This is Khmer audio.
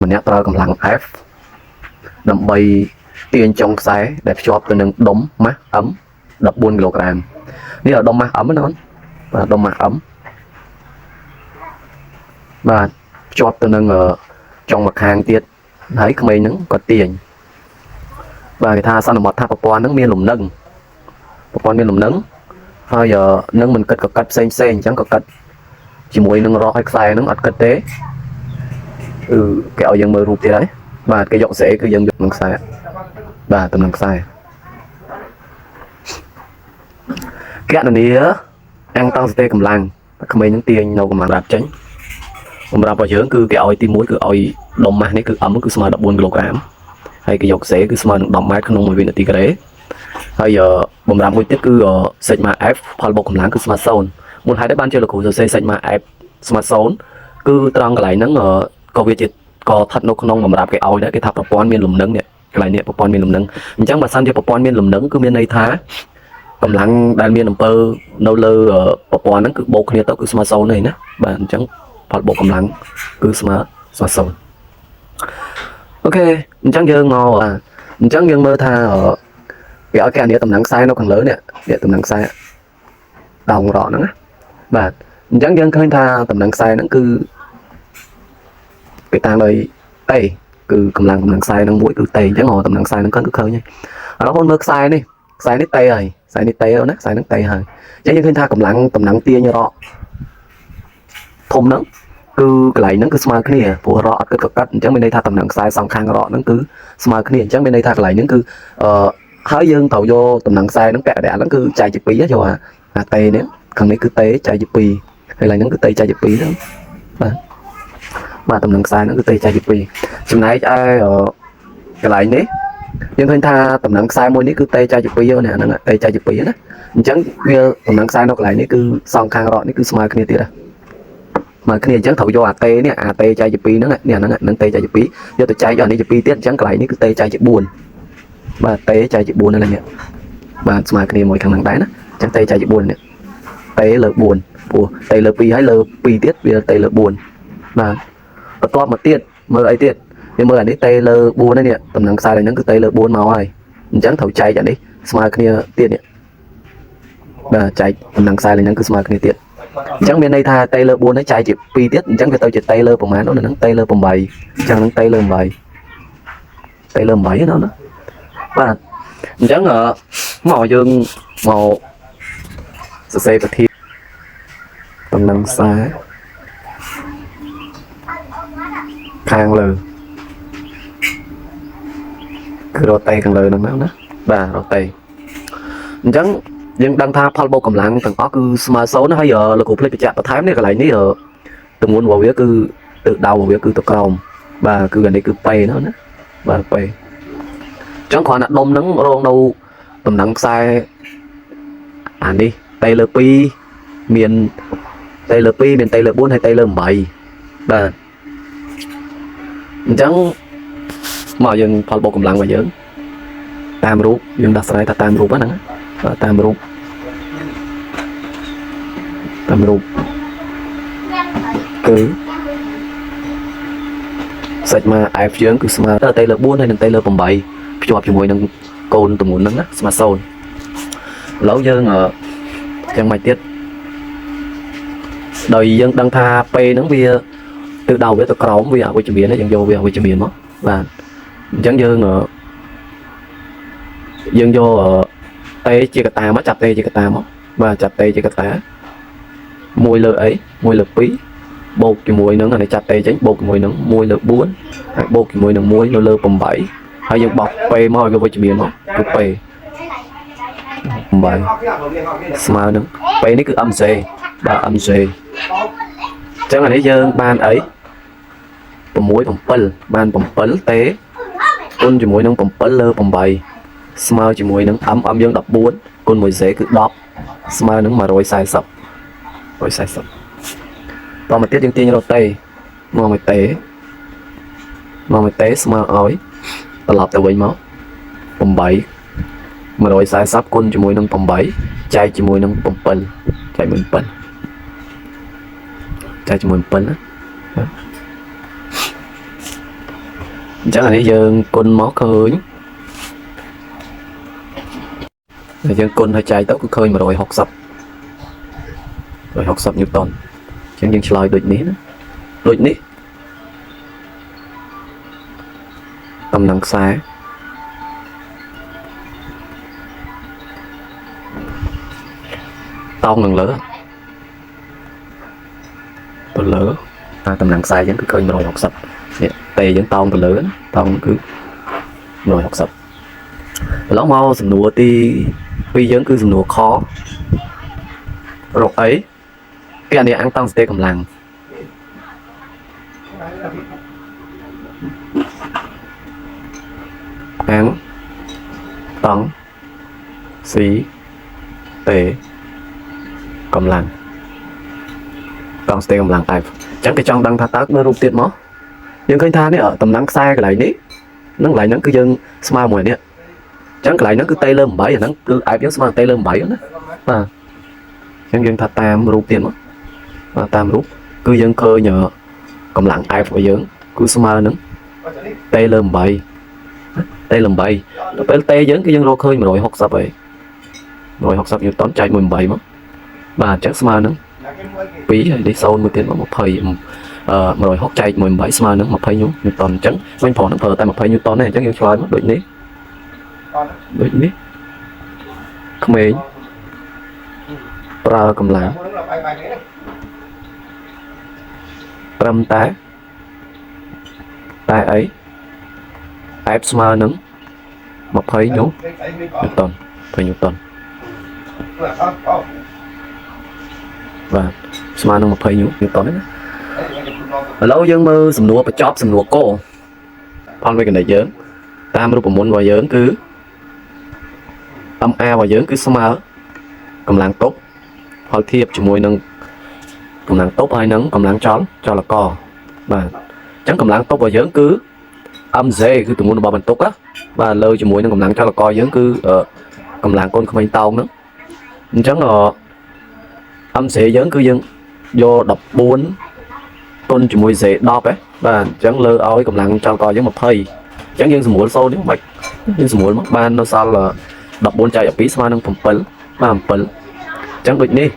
ម្នាក់ប្រើកម្លាំង F ដើម្បីទាញចុងខ្សែដែលភ្ជាប់ទៅនឹងដុំម៉ាស់ M 14គីឡូក្រាមនេះដុំម៉ាស់ M ណាអូនបាទដុំម៉ាស់ M បាទភ្ជាប់ទៅនឹងចុងម្ខាងទៀតហើយក្មេងហ្នឹងក៏ទាញបាទគេថាសន្មតថាប្រព័ន្ធហ្នឹងមានលំនឹងប្រព័ន្ធមានលំនឹងហើយនឹងមិនគិតក៏កាត់ផ្សេងផ្សេងអញ្ចឹងក៏កាត់ជាមួយនឹងរកឲ្យខ្សែហ្នឹងអត់គិតទេគឺគេឲ្យយើងមើលរូបទៀតហើយបាទគេយកស្រេគឺយើងយកនឹងខ្សែបាទតំណឹងខ្សែកណនាអង្គតង់សតេកម្លាំងក្មេងហ្នឹងទាញនៅកម្លាំងរាប់ចេញសម្រាប់របស់យើងគឺគេឲ្យទី1គឺឲ្យដុំម៉ាស់នេះគឺ M គឺស្មើ14គីឡូក្រាមហើយគេយកខ្សែគឺស្មើនឹង10ម៉ែត្រក្នុង1វិនាទីការ៉េហើយបំរាមមួយទៀតគឺ sigma F ផលបូកកម្លាំងគឺស្មើ0មូលហេតុដែលបានជាលោកគ្រូសរសេរ sigma F ស្មើ0គឺត្រង់កន្លែងហ្នឹងក៏វាជាក៏ស្ថិតនៅក្នុងបំរាប់គេឲ្យដែរគេថាប្រព័ន្ធមានលំនឹងនេះកន្លែងនេះប្រព័ន្ធមានលំនឹងអញ្ចឹងបើសិនជាប្រព័ន្ធមានលំនឹងគឺមានន័យថាកម្លាំងដែលមានអំពើនៅលើប្រព័ន្ធហ្នឹងគឺបូកគ្នាទៅគឺស្មើ0នេះណាបាទអញ្ចឹងផលបូកកម្លាំងគឺស្មើស្មើ0អូខេអញ្ចឹងយើងមកអញ្ចឹងយើងមើលថាគេឲ្យគេអានេះតំណែងខ្សែនៅខាងលើនេះនេះតំណែងខ្សែដងរកហ្នឹងណាបាទអញ្ចឹងយើងឃើញថាតំណែងខ្សែហ្នឹងគឺគេតាំងដោយតេគឺកម្លាំងកម្លាំងខ្សែហ្នឹងមួយគឺតេអញ្ចឹងតំណែងខ្សែហ្នឹងគឺឃើញហើយឥឡូវបងមើលខ្សែនេះខ្សែនេះតេហើយខ្សែនេះតេណាខ្សែហ្នឹងតេហើយអញ្ចឹងយើងឃើញថាកម្លាំងតំណែងទាញរកធំហ្នឹងគឺកន្លែងហ្នឹងគឺស្មើគ្នាព្រោះរកអត់គិតក៏កាត់អញ្ចឹងមានន័យថាតំណែងខ្សែសងខាងរកហ្នឹងគឺស្មើគ្នាអញ្ចឹងមានន័យថាកន្លែងហ្នឹងគឺអឺហើយយើងត្រូវយកតំណែងខ្សែហ្នឹងពាក់កណ្ដាលហ្នឹងគឺចែកជា2យកអាតេនេះខាងនេះគឺតេចែកជា2ហើយកន្លែងហ្នឹងគឺតេចែកជា2ហ្នឹងបាទបាទតំណែងខ្សែហ្នឹងគឺតេចែកជា2ចំណែកឯកន្លែងនេះយើងឃើញថាតំណែងខ្សែមួយនេះគឺតេចែកជា2ហ្នឹងហ្នឹងតេចែកជា2ណាអញ្ចឹងវាតំណែងខ្សែនៅកន្លែងនេះគឺសងខាងរកនេះគឺស្មើគ្នាទៀតណាស្មើគ្នាអញ្ចឹងត្រូវយកអាតេនេះអាតេចែកជា2ហ្នឹងនេះហ្នឹងហ្នឹងតេចែកជា2យកទៅចែកយកអានេះជា2ទៀតអញ្ចឹងកន្លែងនេះគឺតេចែកជា4បាទតេចែកជា4ហ្នឹងនេះបាទស្មើគ្នាមួយខាងហ្នឹងដែរណាអញ្ចឹងតេចែកជា4នេះតេលើ4ព្រោះតេលើ2ហើយលើ2ទៀតវាតេលើ4បាទបន្ទាប់មកទៀតមើលអីទៀតយើងមើលអានេះតេលើ4នេះតំណែងខ្សែហ្នឹងគឺតេលើ4មកហើយអញ្ចឹងត្រូវចែកអានេះស្មើគ្នាទៀតនេះបាទចែកតំណែងខ្សែហ្នឹងគឺស្មើគ្នាទៀតអញ្ចឹងមានន័យថាតេលើ4នេះចែកជា2ទៀតអញ្ចឹងវាទៅជាតេលើប្រមាណនោះហ្នឹងតេលើ8អញ្ចឹងហ្នឹងតេលើ8តេលើ8ណាណាបាទអញ្ចឹងមកយើងមកសរសេរប្រធានតំណែងខ្សែខាងលើគឺរតេខាងលើហ្នឹងណាបាទរតេអញ្ចឹងយើងដឹងថាផលបូកកម្លាំងទាំងអស់គឺស្មើ0ហើយលោកគ្រូភ្លេចបញ្ជាក់បន្ថែមនេះកន្លែងនេះទម្ងន់របស់វាគឺទិសដៅរបស់វាគឺទៅក្រោមបាទគឺអានេះគឺ P ណាណាបាទ P អញ្ចឹងគ្រាន់តែដុំហ្នឹងរងនៅតំណែងខ្សែអានេះតេលើ2មានតេលើ2មានតេលើ4ហើយតេលើ8បាទអញ្ចឹងមកយើងផលបូកកម្លាំងរបស់យើងតាមរូបយើងដោះស្រាយថាតាមរូបហ្នឹងបាទតាមរូបតាមរូបគឺ sigma F យើងគឺស្មើតេលើ4ហើយនិងតេលើ8ភ្ជាប់ជាមួយនឹងកូនទម្ងន់ហ្នឹងណាស្មើ0ឥឡូវយើងយ៉ាងម៉េចទៀតដោយយើងដឹងថា P ហ្នឹងវាទិសដៅវាទៅក្រោមវាអវិជ្ជមានយើងយកវាអវិជ្ជមានមកបាទអញ្ចឹងយើងយើងយកតេជាកតាមកចាប់តេជាកតាមកបាទចាប់តេជាកតា1លើអី1លើ2បូកជាមួយនឹងអានេះចាប់តេចេញបូកជាមួយនឹង1លើ4ហើយបូកជាមួយនឹង1នៅលើ8ហើយយើងបោះ P មកឲ្យវាវិជ្ជមានមកគឺ P 8ស្មើនឹង P នេះគឺ MC បាទ MC អញ្ចឹងអានេះយើងបានអី6 7បាន7តេគុណជាមួយនឹង7លើ8ស្មើជាមួយនឹង M M យើង14គុណ1 C គឺ10ស្មើនឹង140 140តមកទៀតយើងទាញរកតេមកមួយតេមកមួយតេស្មើឲ្យត្រឡប់ទៅវិញមក8 140គុណជាមួយនឹង8ចែកជាមួយនឹង7ចែកមួយ7ចែកជាមួយ7ណាបាទ អញ្ចឹងអានេះយើងគុណមកឃើញហើយយើងគុណឲ្យចែកទៅគឺឃើញ160 160ញូតុនអញ្ចឹងយើងឆ្លើយដូចនេះណាដូចនេះតំណែងខ្សែតោងនឹងលើទៅលើតែតំណែងខ្សែយើងគឺឃើញ160នេះតេយើងតោងទៅលើណាតោងគឺ160ឥឡូវមកសំណួរទី2យើងគឺសំណួរខរកអីគេអានេះអង្គតង់ស្ទេកម្លាំងអង្គតង់ស៊ីតេកម្លាំងតង់ស្ទេកម្លាំង F អញ្ចឹងគេចង់ដឹងថាតើមើលរូបទៀតមកយើងឃើញថានេះតំណែងខ្សែកន្លែងនេះនិងកន្លែងហ្នឹងគឺយើងស្មើមួយនេះអញ្ចឹងកន្លែងហ្នឹងគឺតេលើ8អាហ្នឹងគឺ F យើងស្មើតេលើ8ណាបាទអញ្ចឹងយើងថាតាមរូបទៀតមកបាទតាមរូបគឺយើងឃើញកម្លាំង F របស់យើងគឺស្មើនឹងតេលើ8តេលើ8ដល់ពេលតេយើងគឺយើងរកឃើញ160ហើយ160ញូតុនចែកមួយ8មកបាទអញ្ចឹងស្មើនឹង2ហើយនេះ0មួយទៀតមក20អឺ160ចែកមួយ8ស្មើនឹង20ញូតុនអញ្ចឹងវិញប្រុសនឹងប្រើតែ20ញូតុនទេអញ្ចឹងយើងឆ្លើយមកដូចនេះដូចនេះក្មេងប្រើកម្លាំងត្រឹមតែតែអី F ស្មើនឹង20ញូតុន20ញូតុនបាទស្មើនឹង20ញូតុនណាឥឡូវយើងមើលសំណួរបញ្ចប់សំណួរកផលវិកណិតយើងតាមរូបមន្តរបស់យើងគឺ MA របស់យើងគឺស្មើកម្លាំងទប់ផលធៀបជាមួយនឹងកម្លាំងទប់ហើយនឹងកម្លាំងចលករបាទអញ្ចឹងកម្លាំងទប់របស់យើងគឺ MZ គឺទម្ងន់របស់បន្ទុកណាបាទលើជាមួយនឹងកម្លាំងចលករយើងគឺកម្លាំងកូនក្មេងតោងហ្នឹងអញ្ចឹង MZ យើងគឺយើងយក14គុណជាមួយ Z 10ហ៎បាទអញ្ចឹងលើឲ្យកម្លាំងចលករយើង20អញ្ចឹងយើងសម្រួលសូន្យនេះមិនយើងសម្រួលមកបាននៅសល់14ចែក12ស្មើនឹង7បាទ7អញ្ចឹងដូចនេះ